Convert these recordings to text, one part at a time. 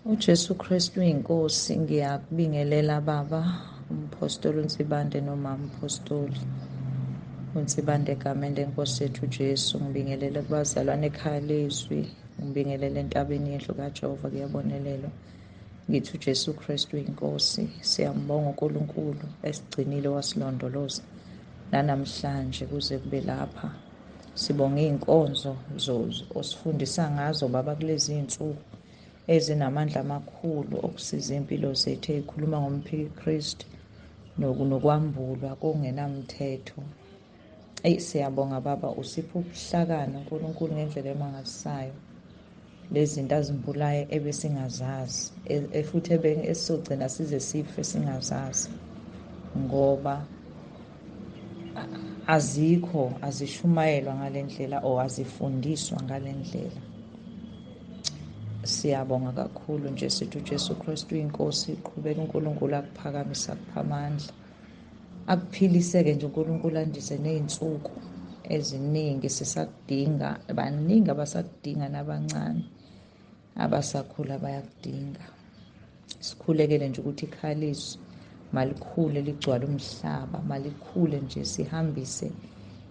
UJesu Kristu uyinkosi. Ngiyakubingelela baba umpostoli uNsibande nomama umpostoli uNsibande egameni lenkosi yethu uJesu. Ngibingelele kubazalwane ekhaya lezwi, ngibingelele entabeni yendlu kaJehova, kuyabonelelwa. Ngithi uJesu Kristu uyinkosi. Siyambonga uNkulunkulu esigcinile wasilondoloza nanamhlanje kuze kube lapha. Sibonga iy'nkonzo osifundisa ngazo baba kulezi iy'nsuku ezinamandla amakhulu okusiza iy'mpilo zethu, ey'khuluma ngomphikristu nokwambulwa kongenamthetho. Eyi, siyabonga baba, usipha ubuhlakani uNkulunkulu ngendlela emangalisayo. Lezi zinto azimbulayo ebesingazazi, futhi esizogcina size sife singazazi, ngoba azikho, azishumayelwa ngale ndlela or azifundiswa ngale ndlela. Siyabonga kakhulu nje, sithi uJesu Kristu uyinkosi. Qhubeka uNkulunkulu akuphakamisa, akupha amandla, akuphiliseke nje uNkulunkulu, andise ney'nsuku eziningi. Sisakudinga, baningi abasakudinga, nabancane abasakhula bayakudinga. Sikhulekele nje ukuthi ikhaya lezwi malikhule ligcwale umhlaba, malikhule nje, sihambise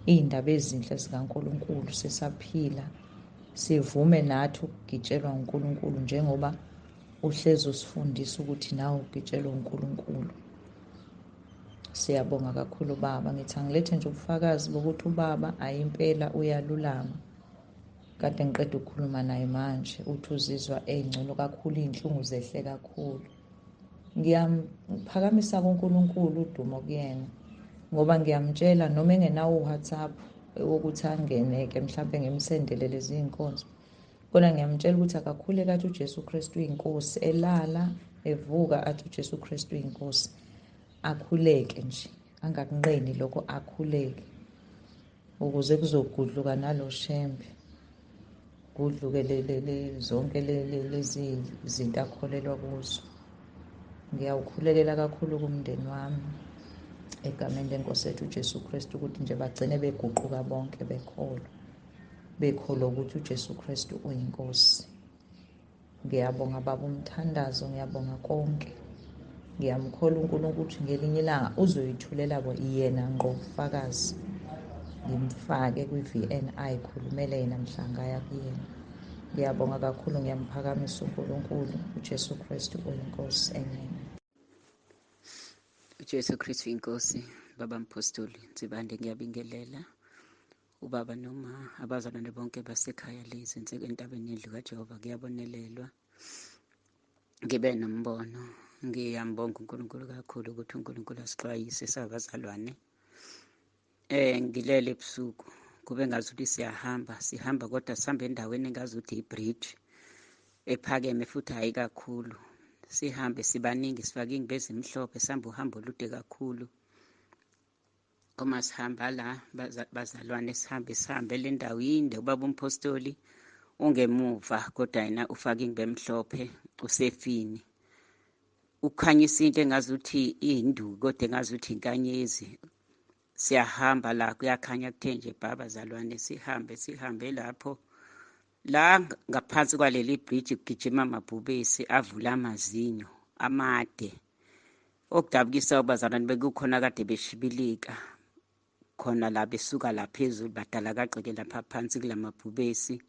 iy'ndaba ezinhle zikaNkulunkulu sisaphila. Sivume nathi ukugitshelwa uNkulunkulu njengoba uhlezi usifundisa ukuthi nawe ugitshelwa uNkulunkulu. Siyabonga kakhulu baba. Ngithi angilethe nje ubufakazi bokuthi ubaba ayimpela uyalulama. Kade ngiqeda ukukhuluma naye manje, uthi uzizwa engcono kakhulu, iy'nhlungu zehle kakhulu. Ngiyaphakamisa kuNkulunkulu, udumo kuyena, ngoba ngiyamtshela noma engenawo uWhatsApp wokuthi angene-ke mhlawumbe ngimsendele lezi iy'nkonzo, kodwa ngiyamtshela ukuthi akakhuleke athi uJesu Kristu uyinkosi, elala evuka athi uJesu Kristu uyinkosi, akhuleke nje, angakunqeni lokho, akhuleke ukuze kuzogudluka nalo shembe, kudluke zonke lezi zinto akholelwa kuzo. Ngiyawukhulekela kakhulu kumndeni wami egameni lenkosi yethu uJesu Kristu, ukuthi nje bagcine beguquka bonke, bekholwa, bekholwa ukuthi uJesu Kristu uyinkosi. Ngiyabonga baba umthandazo, ngiyabonga konke. Ngiyamkholwa uNkulunkulu ukuthi ngelinye ilanga uzoyithulela yena ngqo ubufakazi, ngimfake kwi-VNI, khulumele yena mhla ngaya kuyena. Ngiyabonga kakhulu, ngiyamphakamisa uNkulunkulu. uJesu Kristu uyinkosi. Amen. uJesu Kristu inkosi. Baba Mpostoli Nsibande, ngiyabingelela ubaba noma abazalwane bonke basekhaya lezi inseke entabeni yendlu kaJehova, kuyabonelelwa. Ngibe nombono, ngiyambonga uNkulunkulu kakhulu ukuthi uNkulunkulu asixwayise sabazalwane. Ngilele ebusuku kube ngazuthi siyahamba, sihamba kodwa sihamba endaweni engazuthi i-bridge ephakeme futhi hayi kakhulu. Sihambe sibaningi, sifake iy'ngubo ezimhlophe, sihamba uhambo olude kakhulu. Uma sihamba la bazalwane, sihambe sihambe le ndawo yinde, ubaba umpostoli ungemuva kodwa yena ufake ingubo emhlophe, usefini. Ukhanyisa into engazuthi iyinduku kodwa engazuthi inkanyezi. Siyahamba la, kuyakhanya kuthe nje bha bazalwane, sihambe sihambe lapho la ngaphansi kwaleli bridge kugijima amabhubesi avula amazinyo amade. Okudabukisa bazalwane, bekukhona kade beshibilika khona la, besuka la phezulu badala kagqeke lapha phansi kulamabhubesi.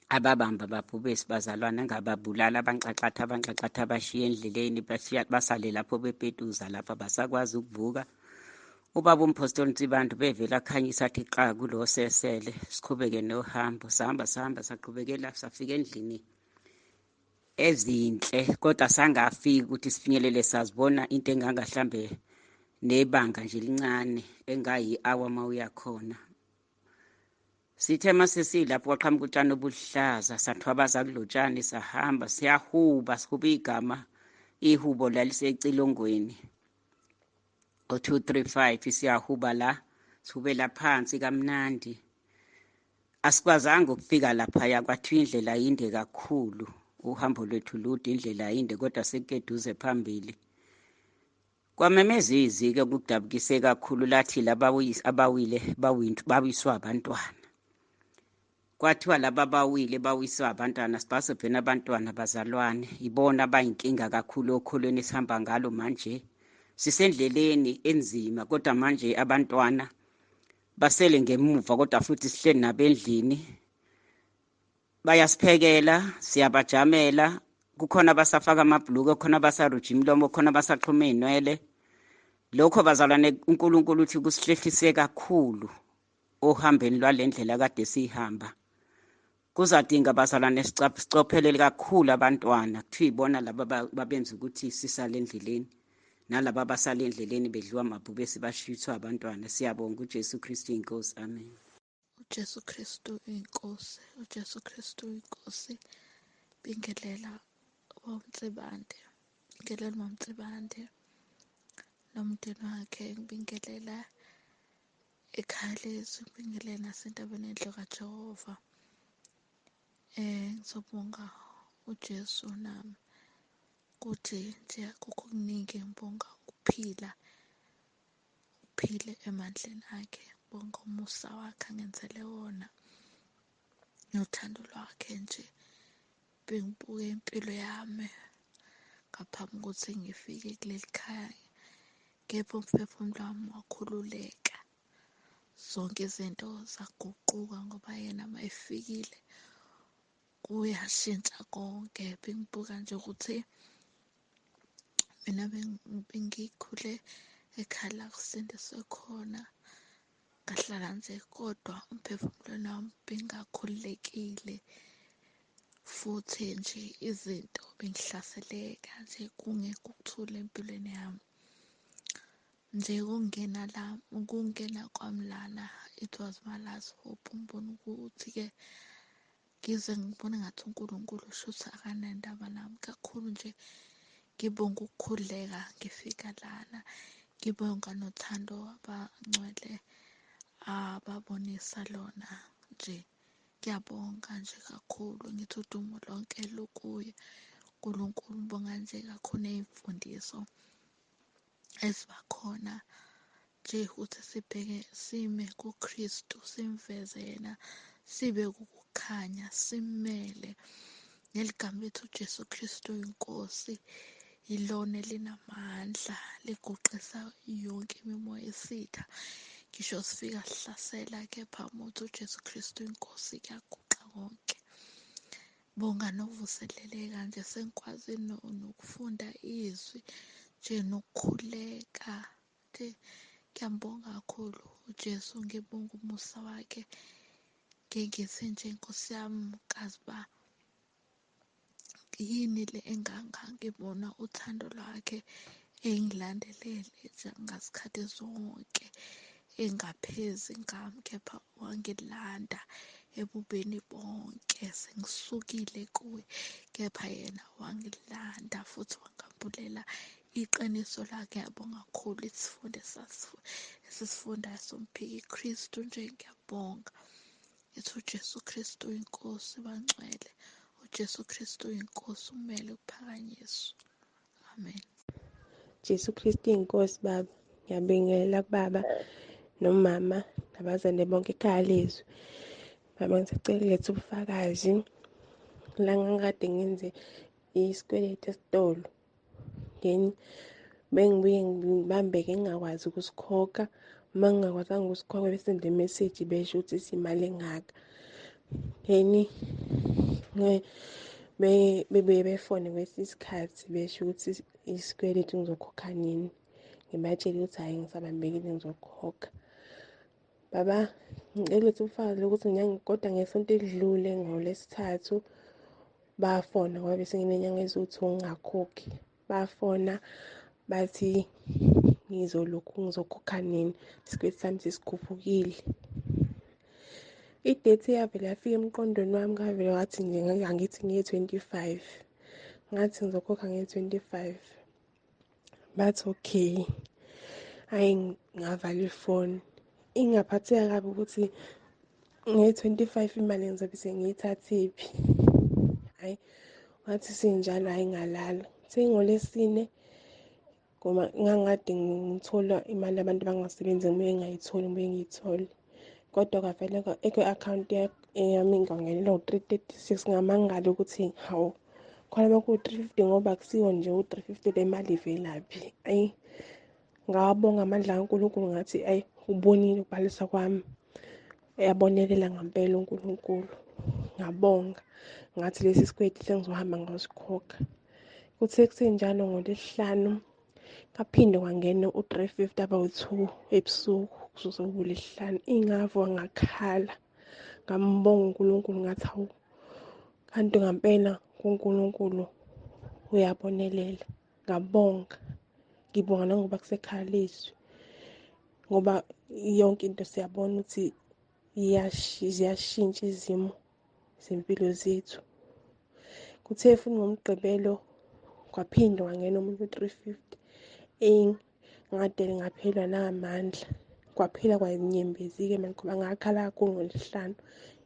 Ababamba ababhubesi bazalwane, angababulala, abanxaxatha abanxaxatha, bashiya endleleni, basale lapho bepetuza lapha, basakwazi ukuvuka. Ubaba umpostoli Nsibande bevela akhanyisa athi qa kulo sesele, siqhubeke nohambo. Sahamba sahamba saqhubekela, safika endlini ezinhle kodwa sangafiki ukuthi sifinyelele, sazibona into engangahlambe nebanga nje elincane engayi-hour uma uyakhona. Sithe mase silapho kwaqhamuka utshani obuhlaza, sathwabaza kulo tshani, sahamba siyahuba, sihuba igama, ihubo lalisecilongweni o-2 3 5, siyahuba la, sihubela phansi kamnandi. Asikwazanga ukufika laphaya, kwathiwa indlela yinde kakhulu, uhambo lwethu lude, indlela yinde kodwa sekukeduze phambili. Kwamemeza izwi-ke kudabukise kakhulu, lathi laba abawile bawiswa abantwana. Kwathiwa laba abawile bawiswa abantwana, sibhasobheni abantwana bazalwane, ibona abayinkinga kakhulu okholweni esihamba ngalo manje. Sisendleleni enzima kodwa manje abantwana basele ngemuva, kodwa futhi sihleli nabo endlini, bayasiphekela, siyabajamela. Kukhona abasafaka amabhuluku, kukhona abasaruja imilomo, kukhona abasaxhuma iy'nwele. Lokho bazalwane uNkulunkulu uthi kusihlehlise kakhulu ohambeni lwale ndlela kade siyihamba. Kuzadinga bazalwane sicophelele kakhulu abantwana, kuthiwa ibona laba babenza ukuthi sisale endleleni, nalaba abasale endleleni bedliwa amabhubesi bashithwa abantwana. Siyabonga uJesu Kristu inkosi, amen. UJesu Kristu inkosi, uJesu Kristu inkosi. Bingelela uMtsibande, bingelela uMtsibande nomndeni wakhe, ngibingelela ekhaya lethu, ngibingelela nasentabeni enhle kaJehova. Ngizobonga uJesu nami kuthi nje akukho okuningi, ngibonga ukuphila, uphile emandleni akhe, ngibonga umusa wakhe angenzele wona nothando lwakhe nje. Bengibuke impilo yami ngaphambi kokuthi ngifike kuleli khaya, kepha umphefumulo wami wakhululeka, zonke izinto zaguquka ngoba yena uma efikile kuyashintsha konke. Bengibuka nje ukuthi mina bengikhule ekhaya la kusindiswe khona, ngahlala nje kodwa umphefumulweni wami bengakhululekile, futhi nje izinto bengihlaseleka nje kungekho ukuthula empilweni yami. Nje ukungena la, ukungena kwami lana, it was my last hope. Ngibona ukuthi-ke ngize ngibone ngathi uNkulunkulu shuthi akanandaba nami kakhulu nje. Ngibonga ukukhululeka ngifika lana, ngibonga nothando abangcwele ababonisa lona nje. Ngiyabonga nje kakhulu, ngithi udumo lonke lukuye uNkulunkulu. Ngibonga nje kakhulu ney'mfundiso ezibakhona nje ukuthi sibheke sime kuKristu, simveze yena, sibe kukukhanya, simele ngeligama lethu uJesu Kristu inkosi, ilona elinamandla liguqisa yonke imimoya esitha. Ngisho sifika sihlasela, kepha umuntu uJesu Kristu inkosi kuyaguqa konke. Bonga nokuvuseleleka nje, sengikwazi nokufunda izwi nje nokukhuleka nje. Ngiyambonga kakhulu uJesu, ngibonga umusa wakhe. Ngithi nje Nkosi yami, kazi ba yini le enganga, ngibona uthando lwakhe engilandelele nje ngasikhathi zonke, engaphezi ngami, kepha wangilanda ebubeni bonke. Sengisukile kuye, kepha yena wangilanda futhi wangambulela iqiniso lakhe. Ngiyabonga kakhulu isifundo esisifundayo somphiki Kristu nje, ngiyabonga. Ngithi uJesu Kristu inkosi, bangcwele, uJesu Kristu inkosi, umele ukuphakanyiswa. Amen. Jesu Kristu inkosi baba, ngiyabingelela kubaba nomama nabazane bonke ekhaya lethu. Baba, ngisacela uletha ubufakazi la ngangikade ngenze isikweletu esitolo, then bengibuye ngibambeke ngingakwazi ukusikhokha. Uma ngingakwazanga ukusikhokha besende imeseji besho ukuthi isimali engaka, then bebuye befone kwesinye isikhathi besho ukuthi isikweletu ngizokhokha nini. Ngibatshele ukuthi hhayi, ngisabambekile ngizokhokha. Baba, ngicela ukuthi ubufakazi lokuthi kodwa ngesonto elidlule ngoLwesithathu bafona, ngoba bese nginenyanga eziwu-2 ngingakhokhi. Bafona bathi ngizolokhu ngizokhokha nini, isikweletu sami sesikhuphukile. I-date yavele yafika emqondweni wami, ngavele wathi nje angithi ngiye-25, ngathi ngizokhokha nge-25. Bathi okay, hhayi, ngavala ifoni. Ingaphatheka kabi ukuthi nge-25 imali ngizobe sengiyithathephi. Hhayi, ngathi sinjalo, hhayi ngalala. SengoLwesine ngoba ngangikade ngithola imali abantu abangasebenzi, ngibuye ngingayitholi, ngibuye ngiyithole. Kodwa kwavele kwi-akhawunti Eyami ngangenelwa u-336, ngamangala ukuthi hawu, khona bekuwu-350 ngoba akusiwo nje u-350, le mali ivelaphi? Ayi, ngawabonga amandla kaNkulunkulu, ngathi ayi, ubonile ukubhalisa kwami, yabonelela ngampela uNkulunkulu. Ngabonga, ngathi lesi sikweletu sengizohamba ngiyosikhokha. Kuthe kusenjalo ngoLwesihlanu kaphinde kwangena u-350 abawu-2 ebusuku kusuke kuLwesihlanu. Ingavuka ngakhala, ngambonga uNkulunkulu, ngathi hawu, kanti ngampela kuNkulunkulu uyabonelela. Ngabonga, ngibonga nangoba kusekhaya lezwi, ngoba yonke into siyabona ukuthi ziyashintsha izimo zempilo zethu. Kuthe futhi ngoMgqibelo kwaphinde kwangena omunye u-350, ngadele ngaphelwa namandla, kwaphela kwayinyembezi-ke manje ngoba ngakhala kakhulu ngoLwesihlanu,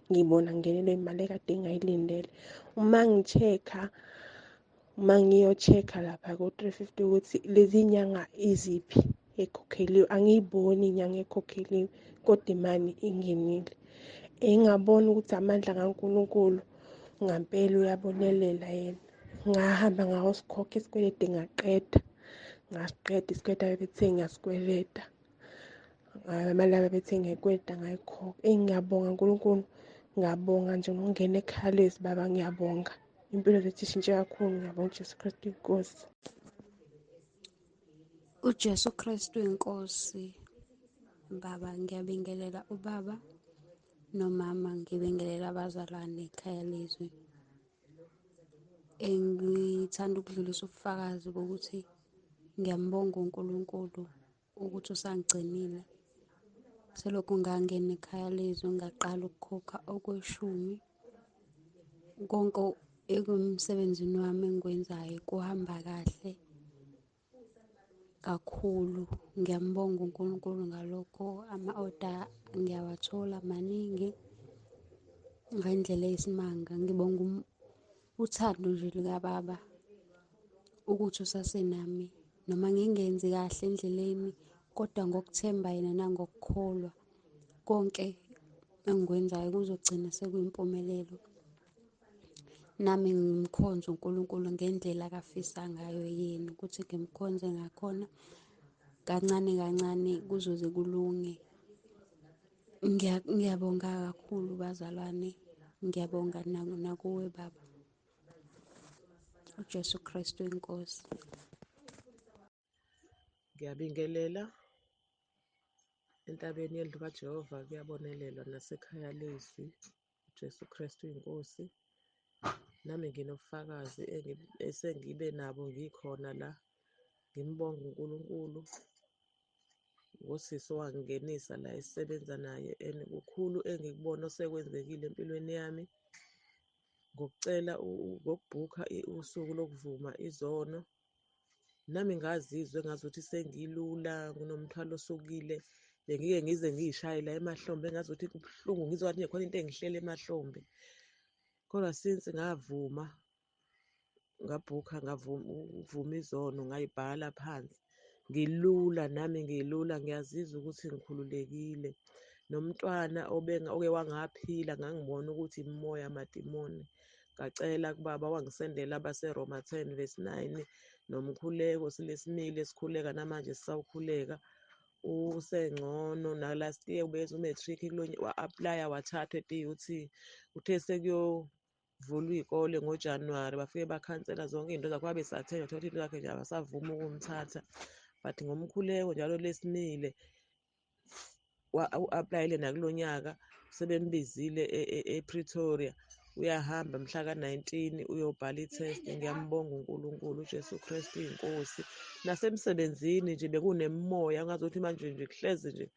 ngibona ngingenelwe imali ekade ngingayilindele. Uma ngi-check-a, uma ngiyo-check-a lapha ko-350 ukuthi lezi nyanga iziphi ekhokheliwe, angiyiboni inyanga ekhokheliwe, kodwa imali ingenile. Engabona ukuthi amandla kaNkulunkulu ngampela uyabonelela yena. Ngahamba ngayosikhokha isikweletu, ngaqeda, ngasiqeda isikweletu abebethe ngiyasikweleta, imali abebethe ngiyayikweleta ngayikhokha. Eyi, ngiyabonga uNkulunkulu, ngiyabonga nje ngokungena ekhaya lezi baba, ngiyabonga. Impilo zethu ishintshe kakhulu, ngiyabonga uJesu Kristu inkosi. UJesu Kristu inkosi. Baba, ngiyabingelela ubaba nomama, ngibingelela abazalwane ekhaya lezwi. Ngithanda ukudlulisa ubufakazi bokuthi ngiyambonga uNkulunkulu ukuthi usangigcinile. Selokhu ngangena ekhaya lezwi ngaqala ukukhokha okweshumi, konke ekumsebenzini wami engikwenzayo kuhamba kahle kakhulu. Ngiyambonga uNkulunkulu ngalokho, ama-oda ngiyawathola maningi ngendlela eyisimanga. Ngibonga uthando nje likababa ukuthi usasenami, noma ngingenzi kahle endleleni, kodwa ngokuthemba yena nangokukholwa konke engikwenzayo kuzogcina sekuyimpumelelo. Nami ngimkhonze uNkulunkulu ngendlela akafisa ngayo yena ukuthi ngimkhonze ngakhona, kancane kancane kuzoze kulunge. Ngiyabonga kakhulu bazalwane, ngiyabonga nakuwe baba. uJesu Kristu inkosi. Ngiyabingelela entabeni yendlu kaJehova, kuyabonelelwa nasekhaya lezwi. uJesu Kristu inkosi. Nami nginobufakazi esengibe nabo ngikhona la, ngimbonga uNkulunkulu ngosisi owangingenisa la esisebenza naye, and kukhulu engikubona osekwenzekile empilweni yami ngokucela ngokubhukha usuku lokuvuma izono. Nami ngazizwa engazuthi sengilula, nginomthwalo osukile. Bengike ngize ngiyishaye la emahlombe engazuthi kubuhlungu, ngizwa ngathi khona into engihlele emahlombe. Kodwa since ngavuma, ngabhukha, ngavuma ukuvuma izono, ngayibhala phansi, ngilula nami, ngilula, ngiyazizwa ukuthi ngikhululekile. Nomntwana oke wangaphila, ngangibona ukuthi imimoya amadimoni. Ngacela kubaba wangisendela abaseRoma 10 verse 9 nomkhuleko, silesimile sikhuleka namanje sisawukhuleka. Usengcono na last year ubeza u-matric, wa-aplaya wathathwa e-DUT. Uthe sekuyovulwa iy'kole ngoJanuwari, bafike bakhansela zonke iy'nto zakhe, wabe esathenjwa, thola into zakhe nje abasavumi ukumthatha. But ngomkhuleko njalo lesimile u-aplayile nakulo nyaka, sebembizile ePretoria, uyahamba mhla ka-19 uyobhala i-test. Ngiyambonga uNkulunkulu, uJesu Kristu inkosi. Nasemsebenzini nje bekunemimoya ngazuthi manje nje kuhlezi nje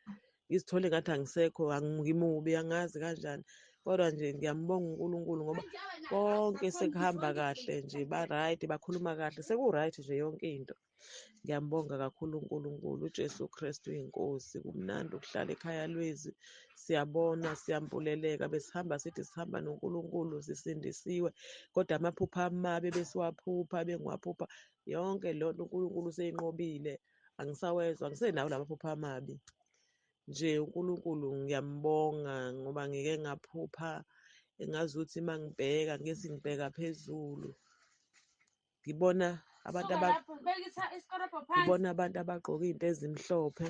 ngizithole ngathi angisekho, angimubi, angazi kanjani, kodwa nje ngiyambonga uNkulunkulu ngoba konke sekuhamba kahle nje, ba-right, bakhuluma kahle, seku-right nje yonke into. Ngiyambonga kakhulu uNkulunkulu, uJesu Kristu inkosi. Kumnandi ukuhlala ekhaya lwezwi, siyabona, siyambuleleka. Besihamba sithi sihamba noNkulunkulu, sisindisiwe, kodwa amaphupho amabi besiwaphupha, bengiwaphupha yonke leyo nto uNkulunkulu useyinqobile. Angisawezwa, angisenawo la maphupho amabi nje. uNkulunkulu ngiyambonga ngoba ngike ngaphupha Engazuthi uma ngibheka ngithi ngibheka phezulu ngibona abantu ngibona abantu abagqoke iy'nto ezimhlophe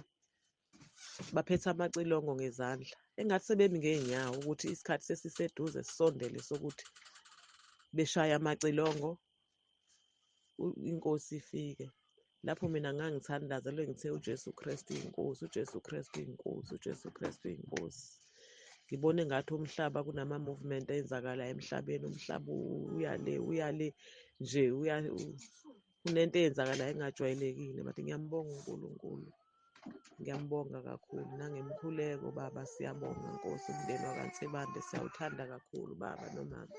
baphethe amacilongo ngezandla, engathi sebemi ngey'nyawo ukuthi isikhathi sesiseduze sisondele sokuthi beshaye amacilongo inkosi ifike. Lapho mina ngangithandaza le ngithe uJesu Kristu inkosi, uJesu Kristu inkosi, uJesu Kristu inkosi. Ngibone ngathi umhlaba kunama-movement eyenzakalayo emhlabeni, umhlaba uyale uyale nje kunento eyenzakalayo engajwayelekile, but ngiyambonga uNkulunkulu, ngiyambonga kakhulu nangemkhuleko baba, siyabonga Nkosi. Umndeni wakaNsibande siyawuthanda kakhulu baba nomama,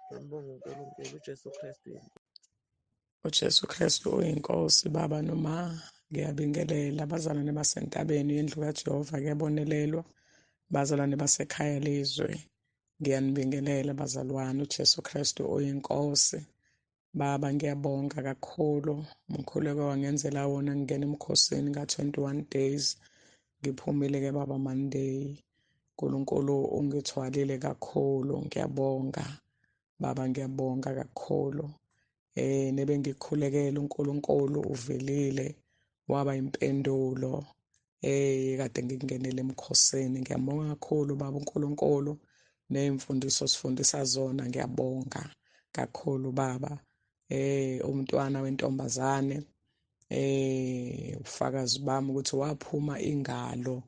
ngiyambonga uNkulunkulu, uJesu Kristu inkosi. UJesu Kristu uyinkosi baba noma. Ngiyabingelela abazalwane basentabeni yendlu kaJehova, kuyabonelelwa bazalwane basekhaya lezwe. Ngiyanibingelela bazalwane, uJesu Kristu uyinkosi. Baba ngiyabonga kakhulu umkhuleko wangenzela wona, ngingena emkhosini ka-21 days. Ngiphumile-ke baba Monday. uNkulunkulu ungithwalile kakhulu, ngiyabonga baba, ngiyabonga kakhulu. Nebe ngikhulekela uNkulunkulu uvelile waba impendulo kade ngikungenele emkhosini. Ngiyabonga kakhulu baba uNkulunkulu ney'mfundiso sifundisa zona, ngiyabonga kakhulu baba. Umntwana wentombazane ubufakazi bami ukuthi waphuma ingalo,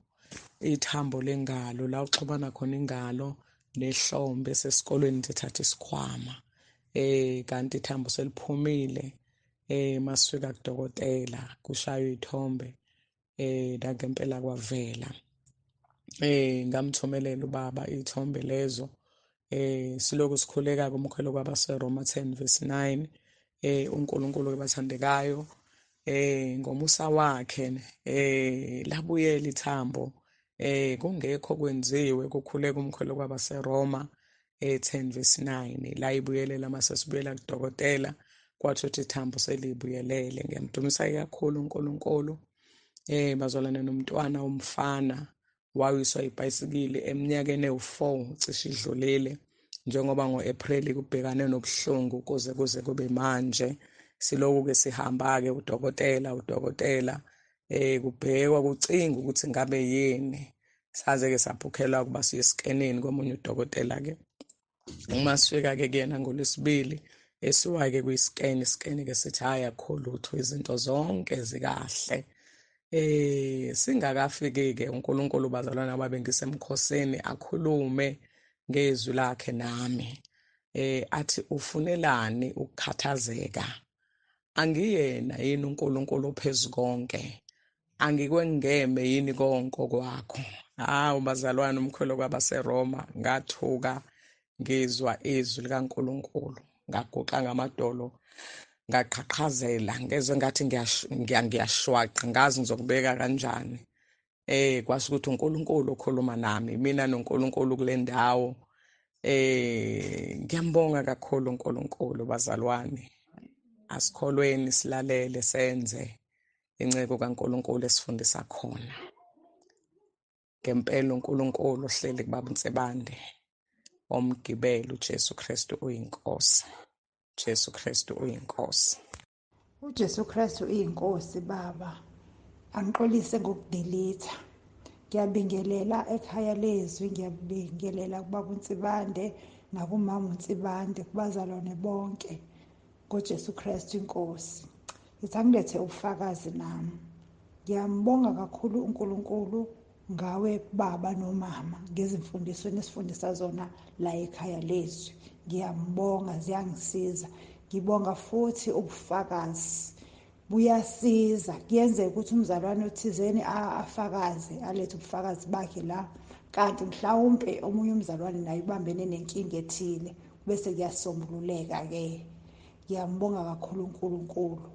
ithambo lengalo la uxhumana khona ingalo nehlombe sesikolweni nje thatha isikhwama, kanti ithambo seliphumile. Masifika kudokotela kushaywa iy'thombe, nangempela kwavela. Ngamthumelela ubaba iy'thombe lezo. Siloku sikhuleka kumkhwelo kwabaseRoma 10 verse 9. uNkulunkulu bathandekayo ngomusa wakhe labuyela ithambo, kungekho kwenziwe kukhuleka umkhwelo kwabaseRoma 10 verse 9 la ibuyelela. Mase sibuyela kudokotela kwathi ukuthi ithambo selibuyelele. Ngiyamdumisa kakhulu uNkulunkulu. Bazalwane nomntwana umfana wawiswa ibhayisikili eminyakeni ewu-4 cishe idlulile, njengoba ngo-April kubhekane nobuhlungu kuze kube manje. Siloku-ke sihamba-ke udokotela kubhekwa kucinga ukuthi ngabe yini. Saze-ke saphukhelwa ukuba siye esikenini komunye udokotela-ke. Uma sifika-ke kuyena ngolwesibili esiwa-ke kwisikeni, isikeni-ke sithi hhayi akukho lutho, izinto zonke zikahle. Singakafiki-ke uNkulunkulu bazalwane ababe ngisemkhosini akhulume ngezwi lakhe nami, athi ufunelani ukukhathazeka? Angiyena yini uNkulunkulu ophezu konke? Angikwengeme yini konke kwakho? Hawu bazalwane, umkhwelo kwabaseRoma, ngathuka ngizwa izwi likaNkulunkulu, ngaguqa ngamadolo, ngaqhaqhazela, ngezwe ngathi ngiyashwaqa, ngazi ngizokubeka kanjani. Kwasho ukuthi uNkulunkulu okhuluma nami, mina noNkulunkulu kule ndawo. Ngiyambonga kakhulu uNkulunkulu bazalwane. Asikholweni, silalele, senze inceko kaNkulunkulu esifundisa khona. Ngempela uNkulunkulu ohleli kubaba Nsibande omgibelo, uJesu Kristu uyinkosi. Jesu Kristu uyinkosi. uJesu Kristu uyinkosi baba. Angixolise ngokudelete. Ngiyabingelela ekhaya lezwi, ngiyabingelela kubaba uNsibande nakumama uNsibande, kubazalwane bonke ngoJesu Kristu inkosi. Ngithi angilethe ubufakazi nami. Ngiyambonga kakhulu uNkulunkulu ngawe baba nomama ngezimfundiso enisifundisa zona la ekhaya lezwi. Ngiyambonga, ziyangisiza. Ngibonga futhi ubufakazi buyasiza. Kuyenzeka ukuthi umzalwane othizeni afakaze, alethe ubufakazi bakhe la, kanti mhlawumbe omunye umzalwane naye ubambene nenkinga ethile, bese kuyasombululeka-ke. Ngiyambonga kakhulu uNkulunkulu.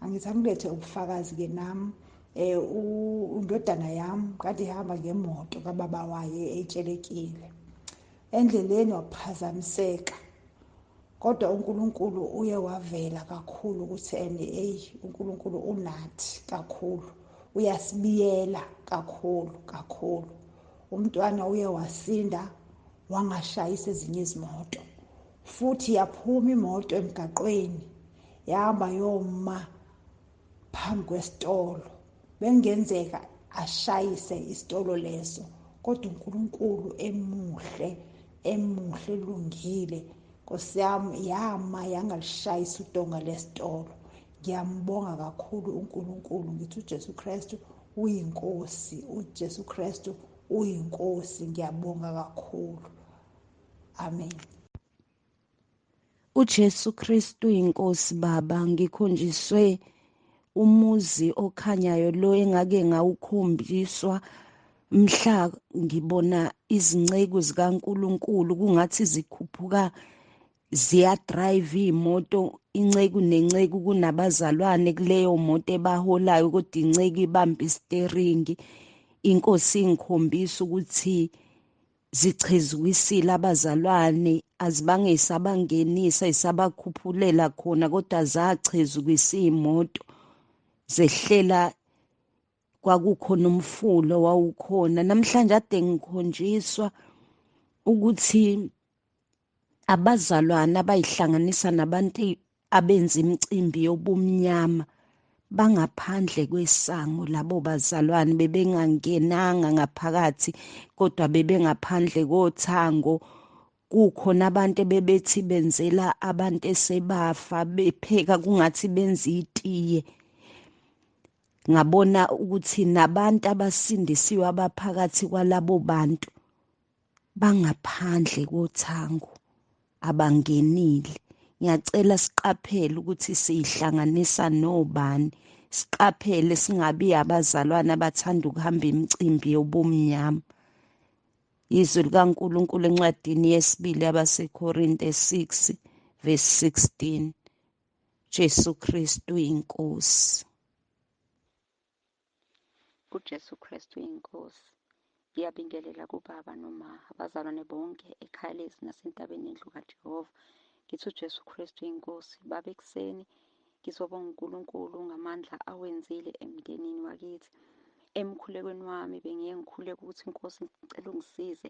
Angithi angilethe ubufakazi-ke nami. Undodana yami kade ihamba ngemoto kababa waye etshelekile. Endleleni waphazamiseka. Kodwa uNkulunkulu uye wavela kakhulu ukuthi ene eyi uNkulunkulu unathi kakhulu, uyasibiyela kakhulu kakhulu. Umntwana uye wasinda, wangashayisa ezinye izimoto. Futhi yaphuma imoto emgaqweni yahamba yoma phambi kwesitolo, bengenzeka ashayise isitolo leso, kodwa uNkulunkulu emuhle emuhle elungile, Nkosi yami, yama yangalishayisa udonga lesitolo. Ngiyambonga kakhulu uNkulunkulu, ngithi uJesu Kristu uyinkosi, uJesu Kristu uyinkosi. Ngiyabonga kakhulu, amen. UJesu Kristu inkosi baba, ngikhonjiswe umuzi okhanyayo lo engake ngawukhombiswa mhla ngibona izinceku zikaNkuluNkulu kungathi zikhuphuka ziyadrive imoto, inceku nenceku kunabazalwane kuleyo moto ebaholayo, kodwa inceku ibamba isiteringi. Inkosi ingikhombisa ukuthi zichezukisile abazalwane, azibange isabangenisa isabakhuphulela khona, kodwa zachezukisa imoto zehlela. Kwakukhona umfulo wawukhona. Namhlanje ade ngikhonjiswa ukuthi abazalwane abayihlanganisa nabantu abenza imicimbi yobumnyama bangaphandle kwesango. Labo bazalwane bebengangenanga ngaphakathi, kodwa bebengaphandle kothango. Kukhona abantu ebebethi benzela abantu esebafa, bepheka kungathi benza itiye. Ngabona ukuthi nabantu abasindisiwe abaphakathi kwalabo bantu bangaphandle kothango, abangenile. Ngiyacela siqaphele ukuthi siyihlanganisa nobani, siqaphele singabi abazalwane abathanda ukuhamba imicimbi yobumnyama. Izwi likaNkuluNkulu encwadini yesibili yabaseKorinte 6 verse 16, Jesu Kristu inkosi. UJesu Kristu inkosi. Ngiyabingelela kubaba noma abazalwane bonke ekhaya lezi nasentabeni yendlu kaJehova. Ngithi uJesu Kristu inkosi. Baba, ekuseni ngizobonga uNkulunkulu ngamandla awenzile emndenini wakithi. Emkhulekweni wami bengiye ngikhuleka ukuthi inkosi ngicela ungisize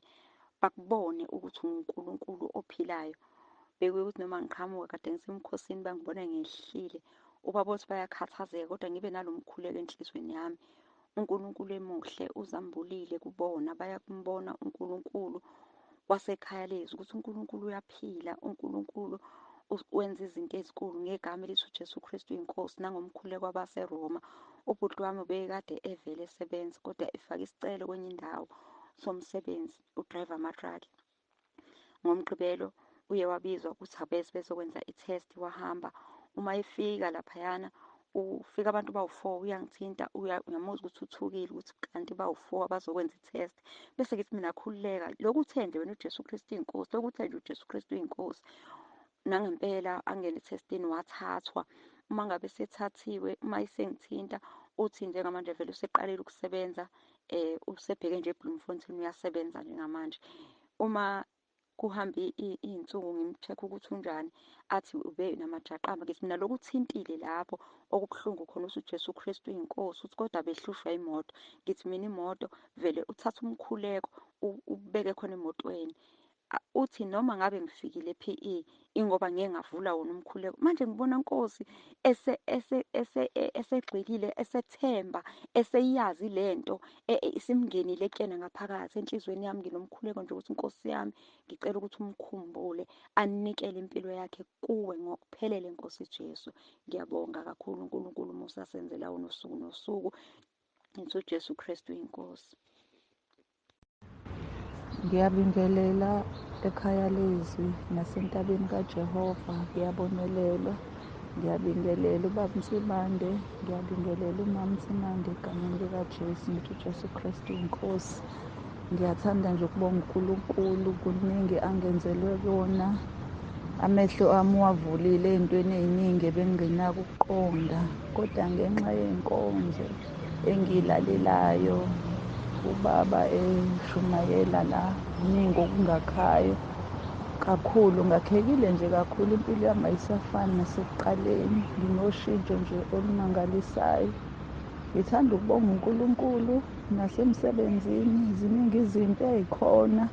bakubone ukuthi unguNkulunkulu ophilayo. Bekuyi ukuthi noma ngiqhamuka kade ngisemkhosini bangibona ngehlile, ubaba othi bayakhathazeka, kodwa ngibe nalo mkhuleko enhliziyweni yami. uNkulunkulu emuhle uzambulile kubona, bayakumbona uNkulunkulu wasekhaya lezi ukuthi uNkulunkulu uyaphila, uNkulunkulu wenza izinto ezinkulu ngegama elithi uJesu Kristu inkosi. Nangomkhuleko wabaseRoma, ubhuti wami ubekade evele esebenza kodwa efake isicelo kwenye indawo somsebenzi, udriver ama-truck. Ngomgqibelo uye wabizwa ukuthi abeze bezokwenza i-test, wahamba. Uma efika laphayana ufika abantu bawu-4, uyangithinta, uyamuzwa ukuthi uthukile ukuthi kanti bawu-4 abazokwenza i-test. Bese ngithi mina khululeka, lokhu uthe nje wena uJesu Kristu inkosi, lokhu uthe nje uJesu Kristu inkosi. Nangempela angene ethestini wathathwa. Uma ngabe sethathiwe, uma esengithinta uthi njengamanje vele useqalile ukusebenza, usebheke nje eBloemfontein, uyasebenza njengamanje. Uma kuhambe iy'nsuku ngim-check-a ukuthi unjani, athi ube namajaqamba. Ngithi mina lokhu uthintile lapho okubuhlungu khona ukuthi uJesu Kristu uyinkosi, uthi kodwa behlushwa imoto. Ngithi mina imoto vele uthathe umkhuleko ubeke khona emotweni. Uthi noma ngabe ngifikile e-PE ingoba ngeke ngavula wona umkhuleko. Manje ngibona Nkosi esegxilile, esethemba, eseyazi lento isimngenile kuyena ngaphakathi enhliziyweni yami. Nginomkhuleko nje ukuthi Nkosi yami ngicela ukuthi umkhumbule, anikele impilo yakhe kuwe ngokuphelele Nkosi Jesu. Ngiyabonga kakhulu uNkulunkulu umusa asenzela wona usuku nosuku. Ngithi uJesu Kristu inkosi. Ngiyabingelela ekhaya lezwi nasentabeni kaJehova, ngiyabonelelwa. Ngiyabingelela ubaba Nsibande, ngiyabingelela umama Nsibande egameni likaJesu. Ngithi uJesu Kristu inkosi. Ngiyathanda nje ukubonga uNkulunkulu, kuningi angenzelwe kona. Amehlo ami uwavulile ey'ntweni ey'ningi ebengingenako ukuqonda, kodwa ngenxa yey'nkonzo engiyilalelayo ubaba eshumayela la, kuningi okungakhayo kakhulu. Ngakhekile nje kakhulu, impilo yami ayisafani nasekuqaleni, nginoshintsho nje olumangalisayo. Ngithanda ukubonga uNkulunkulu nasemsebenzini, ziningi izinto ey'khona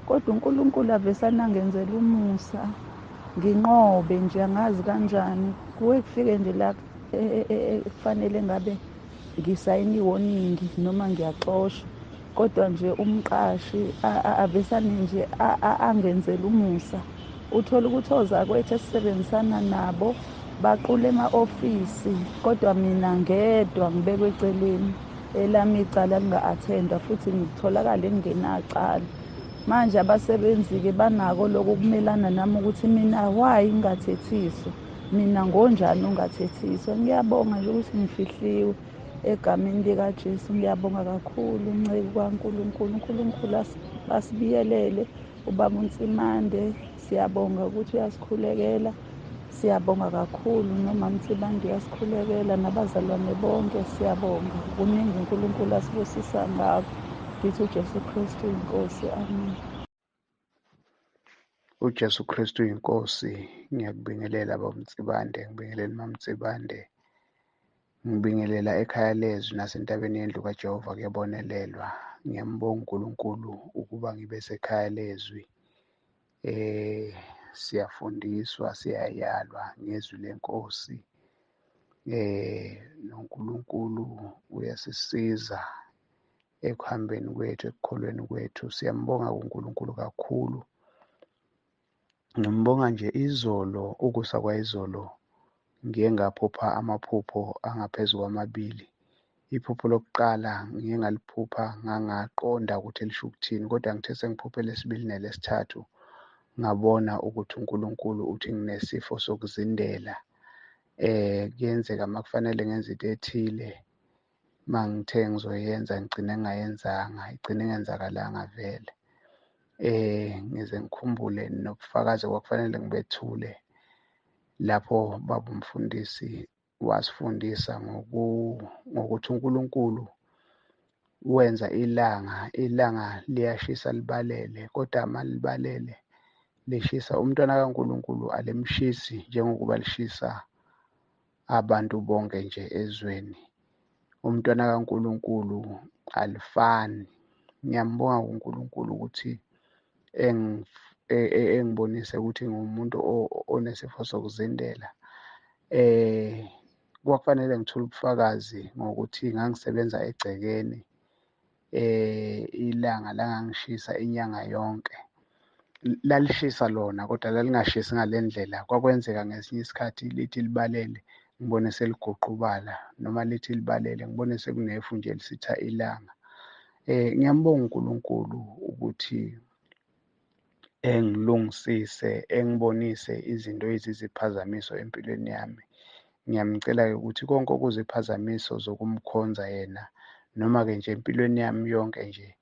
Kodwa uNkulunkulu avesane angenzela umusa, nginqobe nje, angazi kanjani. Kuke kufike nje la kufanele ngabe ngisayina i-warning noma ngiyaxoshwa, kodwa nje umqashi avesane nje angenzela umusa. Uthole ukuthi ozakwethu esisebenzisana nabo baqula ema-ofisi, kodwa mina ngedwa ngibekwe eceleni, elami icala linga-attendwa futhi ngitholakale ngingenacala. Manje abasebenzi-ke banako lokho ukumelana nami ukuthi mina why ngingathethiswa, mina ngonjani ungathethiswa. Ngiyabonga nje ukuthi ngifihliwe egameni likaJesu. Ngiyabonga kakhulu nceku kaNkulunkulu. uNkulunkulu asibiyelele ubaba uNtsimande, siyabonga ukuthi uyasikhulekela. Siyabonga kakhulu noma Mtsibande uyasikhulekela, nabazalwane bonke siyabonga. Kuningi uNkulunkulu asibusisa ngakho. Ngithi uJesu Kristu inkosi. Amen. UJesu Kristu inkosi. Ngiyakubingelela baba Mtsibande, ngibingelela mama Mtsibande, ngibingelela ekhaya lezwi nasentabeni yendlu kaJehova kuyabonelelwa. Ngiyambonga uNkulunkulu ukuba ngibe sekhaya lezwi. Siyafundiswa, siyayalwa ngezwi lenkosi. noNkulunkulu uyasisiza ekuhambeni kwethu, ekukholweni kwethu. Siyambonga uNkulunkulu kakhulu. Ngimbonga nje izolo, ukusa kwayizolo ngiye ngaphupha amaphupho angaphezu kwamabili. Iphupho lokuqala ngiye ngaliphupha ngangaqonda ukuthi lisho ukuthini, kodwa ngithe sengiphuphe elesibili nelesithathu ngabona ukuthi uNkulunkulu uthi nginesifo sokuzindela. Kuyenzeka uma kufanele ngenze into ethile, uma ngithe ngizoyenza ngigcine ngingayenzanga, igcine ingenzakalanga vele. Ngize ngikhumbule nobufakazi okwakufanele ngibethule lapho baba umfundisi wasifundisa ngokuthi uNkulunkulu wenza ilanga, ilanga liyashisa libalele, kodwa uma libalele lishisa umntwana kaNkulunkulu alimshisi njengokuba lishisa abantu bonke nje ezweni. Umntwana kaNkulunkulu alifani. Ngiyambonga uNkulunkulu ukuthi engibonise ukuthi ngumuntu onesifo sokuzindela. Kwakufanele ngithole ubufakazi ngokuthi ngangisebenza egcekeni, ilanga langangishisa inyanga yonke. Lalishisa lona kodwa lalingashisi ngale ndlela. Kwakwenzeka ngesinye isikhathi lithi libalele ngibone seliguqubala, noma lithi libalele ngibone sekunefu nje lisitha ilanga. Ngiyambonga uNkulunkulu ukuthi engilungisise, engibonise izinto eziziphazamiso empilweni yami. Ngiyamcela-ke ukuthi konke okuziphazamiso zokumkhonza yena, noma-ke nje empilweni yami yonke nje,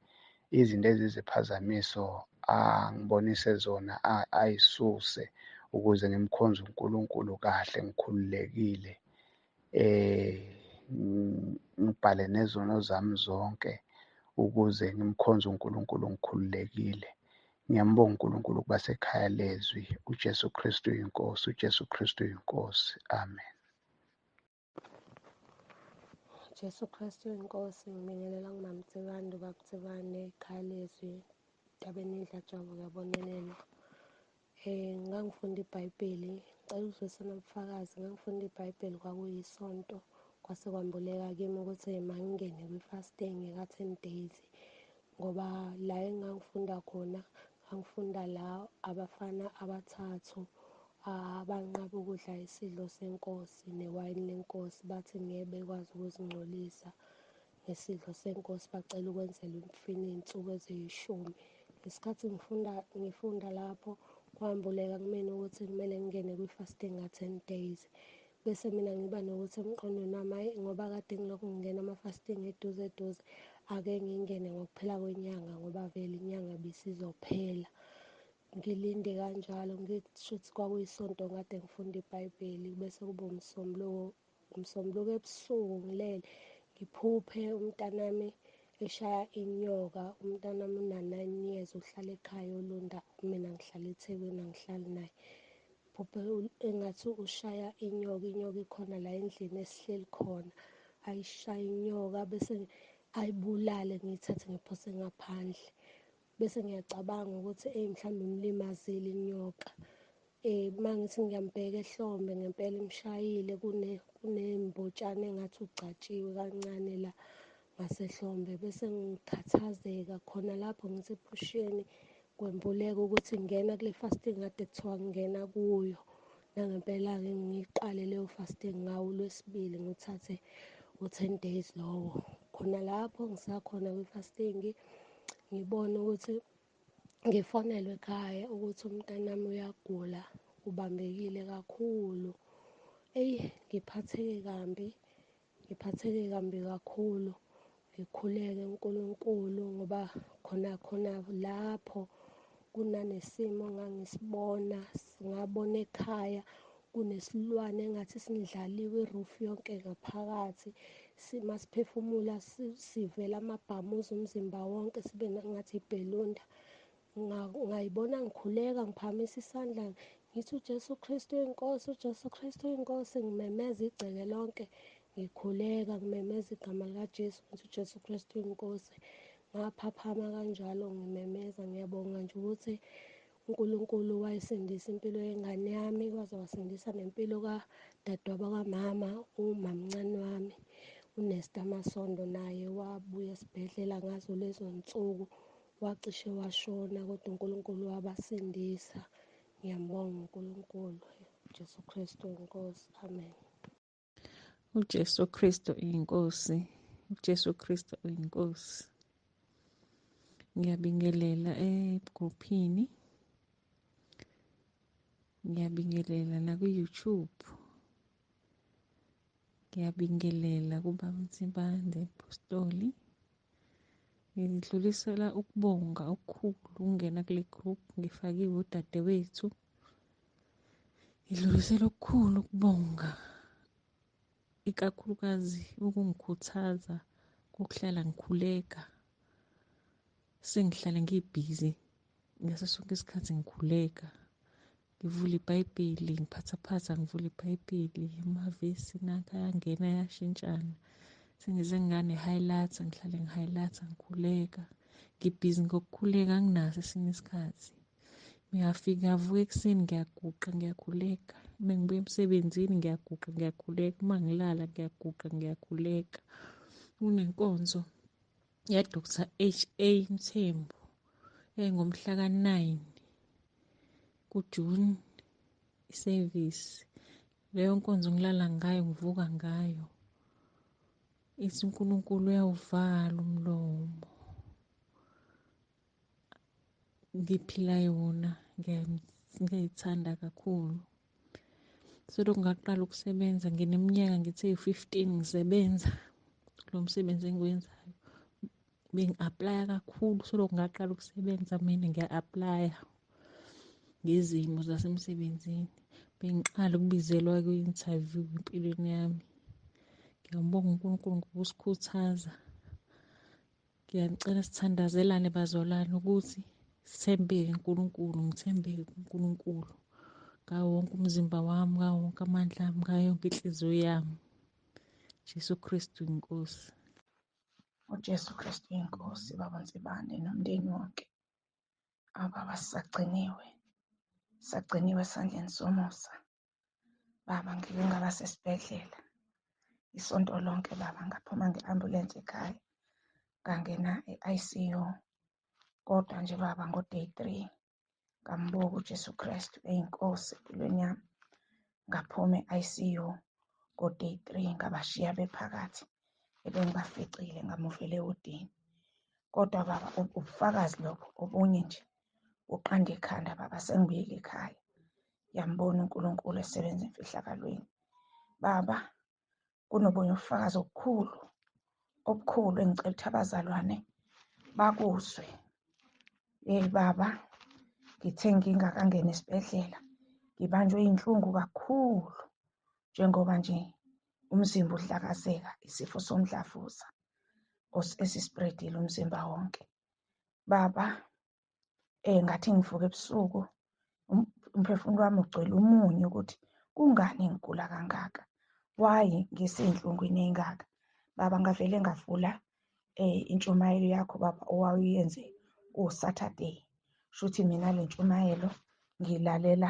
izinto eziziphazamiso angibonise zona, ayisuse ukuze ngimkhonze uNkulunkulu kahle ngikhululekile. Ngibhale nezono zami zonke ukuze ngimkhonze uNkulunkulu ngikhululekile. Ngiyambonga uNkulunkulu ukuba sekhaya lezwi. uJesu Kristu inkosi, uJesu Kristu inkosi. Amen. Jesu Kristu inkosi. Ngibingelela kuMamTsibane, uBab'Tsibane, ekhaya lezwi, Ntabeni Indlajabu kuyabonelelwa. Ngangifunda iBhayibheli, ngicela ukuzwisana ubufakazi. Ngangifunda iBhayibheli kwakuyisonto, kwase kwambuleka kimi ukuthi mangingene kwi-fasting ka-10 days, ngoba la engangifunda khona, ngangifunda la abafana abathathu abanqaba ukudla isidlo senkosi newayini lenkosi, bathi ngeke bekwazi ukuzingcolisa ngesidlo senkosi, bacela ukwenzelwa imfino iy'nsuku eziyishumi. Ngesikhathi ngifunda lapho, kwambuleka kumina ukuthi kumele ngingene kwi-fasting ka-10 days. Bese mina ngiba nokuthi emqondweni wami, hhayi ngoba kade ngilokhu ngingena ama-fasting eduze eduze, ake ngingene ngokuphela kwenyanga ngoba vele inyanga bisizophela. Ngilinde kanjalo, ngishuthi kwakuyisonto kade ngifunda iBhayibheli, bese kuba umsombuluko, umsombuluko ebusuku ngilele ngiphuphe umntanami eshaya inyoka. Umntanami una-9 years, uhlala ekhaya oLunda, mina ngihlala eThekwini, angihlali naye. Phuphe engathi ushaya inyoka, inyoka ikhona la endlini esihleli khona, ayishaye inyoka bese ayibulale, ngiyithathe ngiphose ngaphandle. Bese ngiyacabanga ukuthi eyi mhlawumbe imlimazile inyoka. Uma ngithi ngiyambheka ehlombe ngempela imshayile, kunembotshana engathi ugcatshiwe kancane la ngasehlombe. Bese ngikhathazeka khona lapho ngisephusheni, kwembuleka ukuthi ngena kule fasting kade kuthiwa ngingena kuyo. Nangempela-ke ngiyiqale leyo fasting ngawo uLwesibili, ngiwuthathe u-10 days lowo. Khona lapho ngisakhona kwi-fasting, ngibone ukuthi ngifonelwe ekhaya ukuthi umntanami uyagula, ubambekile kakhulu. Eyi, ngiphatheke kambi, ngiphatheke kambi kakhulu. Ngikhuleke uNkulunkulu ngoba khona khona lapho kunanesimo engangisibona, ngabona ekhaya kunesilwane engathi sindlaliwe i-roof yonke ngaphakathi. Masiphefumula sivela amabhamuza umzimba wonke, sibe ngathi ibhelunda. Ngayibona ngikhuleka ngiphakamisa isandla ngithi uJesu Kristu inkosi, uJesu Kristu inkosi, ngimemeza igceke lonke, ngikhuleka ngimemeza igama likaJesu, ngithi uJesu Kristu inkosi. Ngaphaphama kanjalo ngimemeza. Ngiyabonga nje ukuthi uNkulunkulu wayisindisa impilo yengane yami, waze wasindisa nempilo kadadewabo kamama, umamncane wami uNesta Masondo, naye wabuya esibhedlela ngazo lezo nsuku, wacishe washona, kodwa uNkulunkulu wabasindisa. Ngiyambonga uNkulunkulu, Jesu Kristu inkosi. Amen. UJesu Kristu inkosi, uJesu Kristu inkosi. Ngiyabingelela egruphini, ngiyabingelela nakwi-YouTube, ngiyabingelela kubaba Nsibande Apostoli. Ngidlulisela ukubonga okukhulu ukungena kule group, ngifakiwe udadewethu. Ngidlulisela okukhulu ukubonga, ikakhulukazi ukungikhuthaza kokuhlala ngikhuleka. Sengihlale ngibhizi ngaso sonke isikhathi ngikhuleka, ngivula iBhayibheli, ngiphathaphatha ngivula iBhayibheli, amavesi nanka ayangena ayashintshana. Sengize ngane-highlighter, ngihlale ngi-highlighter ngikhuleka. Ngibhizi ngokukhuleka, anginaso esinye isikhathi. Ngiyafika ngiyavuka ekuseni ngiyaguqa ngiyakhuleka. Uma ngibuya emsebenzini ngiyaguqa ngiyakhuleka. Uma ngilala ngiyaguqa ngiyakhuleka. Kunenkonzo ya-Dr H.A. Mthembu engomhla ka-9 kuJuni, isevisi. Leyo nkonzo ngilala ngayo ngivuka ngayo. Ithi uNkulunkulu uyawuvala umlomo. Ngiphila yona, ngiyayithanda kakhulu. Selokhu ngaqala ukusebenza ngineminyaka ngithe ewu-15 ngisebenza lo msebenzi engiwenzayo. Bengi-aplaya kakhulu selokhu ngaqala ukusebenza, mina ngiya-aplaya ngezimo zasemsebenzini. Bengiqala ukubizelwa kwi-interview empilweni yami. Ngiyambonga uNkulunkulu ngokusikhuthaza. Ngiyacela sithandazelane bazalwane ukuthi sithembeke kuNkulunkulu, ngithembeke kuNkulunkulu ngawo wonke umzimba wami, ngawo wonke amandla ami, ngayo yonke inhliziyo yami. Jesu Kristu inkosi. UJesu Kristu inkosi, baba Nsibande nomndeni wonke. Ababa sisagciniwe, sagciniwe esandleni somusa. Baba ngike ngaba sesibhedlela isonto lonke baba, ngaphuma nge-ambulensi ekhaya ngangena e-ICU. Kodwa nje baba ngo-day 3 ngambuka uJesu Kristu eyinkosi empilweni yami. Ngaphuma e-ICU ngo-day 3, ngabashiya bephakathi ebengibaficile, ngamuvela ewodini. Kodwa baba ubufakazi lokho obunye nje uqanda ikhanda baba, sengibuyele ekhaya. Ngiyambona uNkulunkulu esebenza emfihlakalweni. Baba kunobunye ubufakazi obukhulu obukhulu engicela ukuthi abazalwane bakuzwe. Hey baba, ngithe ngingakangeni esibhedlela ngibanjwe inhlungu kakhulu, njengoba nje umzimba udlakazeka, isifo somdlavuza esispreadile umzimba wonke. Baba ngathi ngivuka ebusuku umphefumulo wami ugcwele umunyu ukuthi kungani ngigula kangaka, why ngiseyinhlungwini ey'ngaka. Baba ngavele ngavula intshumayelo yakho baba owawuyenze Kuwu-Saturday, shuthi mina le ntshumayelo ngiyilalela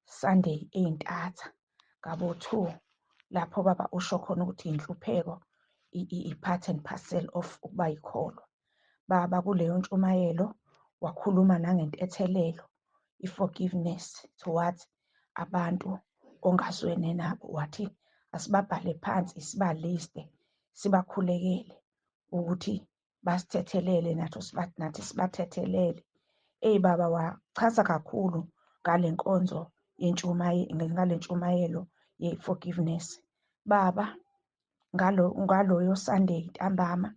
Sunday ey'ntatha ngabo-2, lapho baba usho khona ukuthi inhlupheko i-part and parcel of ukuba yikholwa. Baba, kuleyo ntshumayelo wakhuluma nangentethelelo, i-forgiveness towards abantu ongazwene nabo. Wathi asibabhale phansi, sibaliste, sibakhulekele ukuthi basithethelele, nathi sibathethelele. Eyi baba, wachaza kakhulu ngale nkonzo ngale ntshumayelo ye-forgiveness. Baba, ngaloyo Sunday ntambama,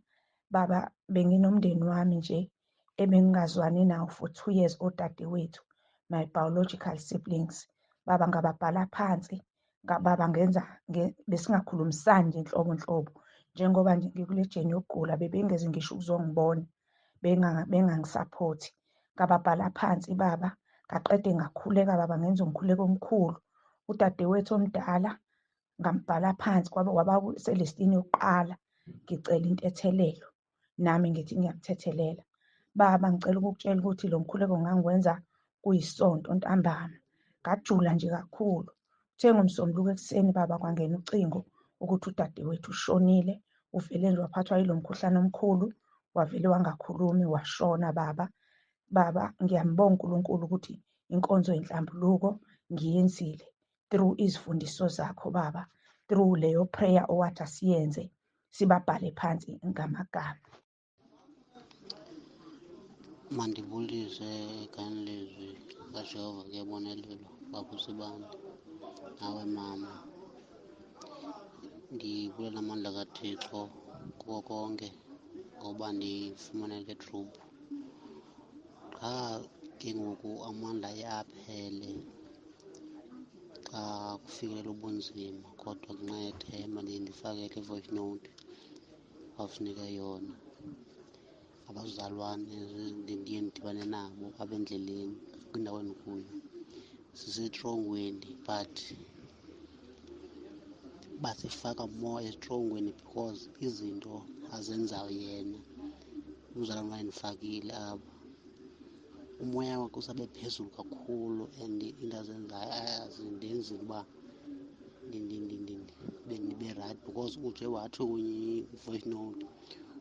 baba, benginomndeni wami nje ebengingazwani nawo for 2 years, odadewethu, my biological siblings. Baba, ngababhala phansi, baba, ngenza besingakhulumisani nje nhlobo nhlobo, njengoba nje ngikule journey yokugula, bebengeze ngisho ukuzongibona, bengangisaphothi. Ngababhala phansi baba, ngaqede ngakhuleka baba, ngenza umkhuleko omkhulu. Udadewethu omdala ngambhala phansi, kwaba selistini yokuqala, ngicela intethelelo, nami ngithi ngiyamthethelela. Baba, ngicela ukukutshela ukuthi lo mkhuleko ngangiwenza kuyisonto ntambama, ngajula nje kakhulu. Kuthe ngoMsombuluko ekuseni baba, kwangena ucingo ukuthi udadewethu ushonile, uvele nje waphathwa yilo mkhuhlane omkhulu, wavele wangakhulumi, washona baba. Baba, ngiyambonga uNkulunkulu ukuthi inkonzo yenhlambuluko ngiyenzile through izifundiso zakho baba, through leyo prayer owathi asiyenze, sibabhale phansi ngamagama. Mandibulise egameni lezwi kaJehova, kuyabonelelwa baba uSibanda nawe mama. Ndibulela amandla kaThixo kuko konke ngoba ndifumane le group. Qha ke ngoku amandla aye aphele xa kufikelela ubunzima, kodwa ngenxa yethemba ndiye ndifake le voice note bawusinike yona. Abazalwane ndiye ndidibane nabo apha endleleni kwindawo endikuyo, sisetrongweni but basifaka more etrongweni because izinto azenzayo yena umzalwane wayendifakile apha, umoya wakhe usabe phezulu kakhulu and into azenzayo azindenzi uba ndibe rayithi because ude wathi kunye i-voice note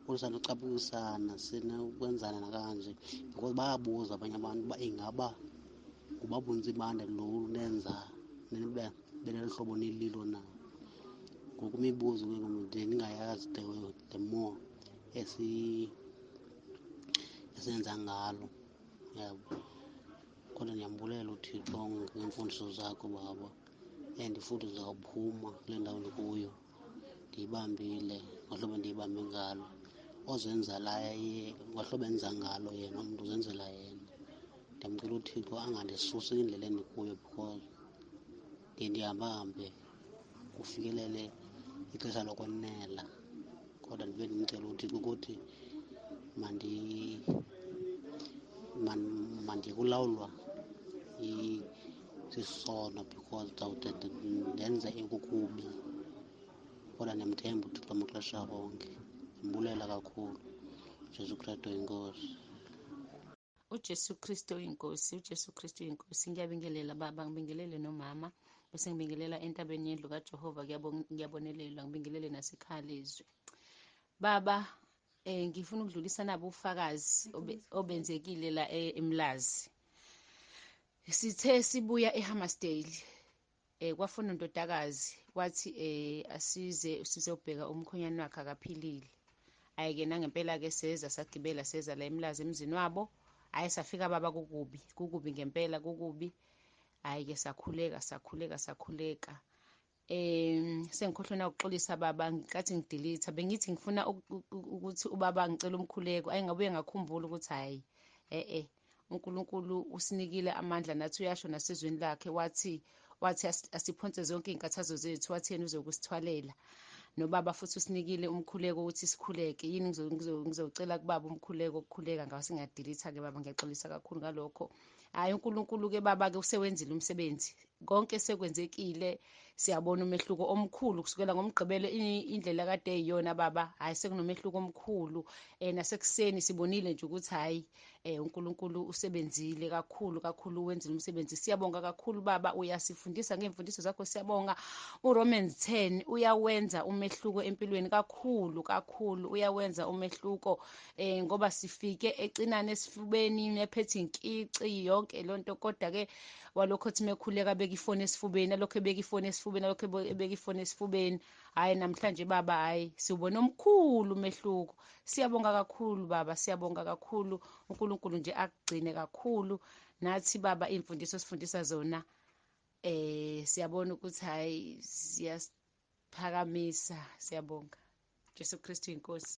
usanocaphukisana sinokwenzana nakanje because bayabuza abanye abantu uba ingaba ngubabunzibane lo nenza nibe beneli hlobo nililo na. Ngoku imibuzo ke ngoku ndiye ndingayazi the more esenza ngalo, yabo. Kodwa ndiyambulela uThixo ngeemfundiso zakho baba, and futhi ndizawuphuma kule ndawo ndikuyo ndiyibambile ngohlobo ndiyibambe ngalo. Ozenzelayo ngohlobo enza ngalo yena umntu uzenzela yena. Ndiyamcela uThixo angandisusi kwindlela endikuyo because ndiye ndihambahambe kufikelele ixesha lokonela, kodwa ndibe ndimcela uThixo ukuthi mandikulawulwa sisono because ndizawude ndenze okukubi, kodwa ndiyamthemba uThixo amaxesha onke. Ndimbulela kakhulu. Jesu Kristu inkosi. uJesu Kristu inkosi, uJesu Kristu inkosi. Ngiyabingelela baba, ngibingelele nomama, bese ngibingelela entabeni yendlu kaJehova, ngiyabonelelwa, ngibingelele nasekhaya lezwi. Baba, ngifuna ukudlulisa nabo ubufakazi obenzekile la eMlazi. Sithe sibuya eHammersdale, kwafuna undodakazi wathi asize sizobheka umkhonyane wakhe akaphilile. Ayike nangempela ke seza sagibela seza la eMlazi emzini wabo. Hayi safika baba kukubi, kukubi ngempela kukubi. Hayi ke sakhuleka sakhuleka sakhuleka. Sengikhohlwe na ukuxolisa baba, ngikathi ngidelete bengithi ngifuna ukuthi ubaba ngicela umkhuleko. Ayi ngabuye ngakhumbula ukuthi hayi uNkulunkulu usinikile amandla nathi, uyasho nasezweni lakhe wathi asiphonse zonke izinkathazo zethu, wathi yena uzokusithwalela. Nobaba futhi usinikile umkhuleko ukuthi sikhuleke. Yini ngizocela kubaba umkhuleko ukukhuleka ngase ngiyadelete ke baba, ngiyaxolisa kakhulu ngalokho. Hayi uNkulunkulu ke baba ke usewenzile umsebenzi, konke sekwenzekile, Siyabona umehluko omkhulu kusukela ngoMgqibelo, indlela kade eyiyona baba, hayi sekunomehluko omkhulu. Nasekuseni sibonile nje ukuthi hayi uNkulunkulu usebenzile kakhulu kakhulu, wenzile umsebenzi. Siyabonga kakhulu baba, uyasifundisa ngemfundiso zakho, siyabonga. uRomans 10 uyawenza umehluko empilweni kakhulu kakhulu, uyawenza umehluko ngoba sifike ecinane esifubeni nephethe inkici yonke lonto, kodwa ke walokho thi mekhuleka beka ifoni esifubeni, alokho ebeka ifoni esifubeni, alokho ebeka ifoni esifubeni. Hayi namhlanje baba, hayi siwubona omkhulu umehluko. Siyabonga kakhulu baba, siyabonga kakhulu. uNkulunkulu nje akugcine kakhulu nathi baba, imfundiso sifundisa zona siyabona ukuthi hayi siyasiphakamisa. Siyabonga. Jesu Kristu inkosi.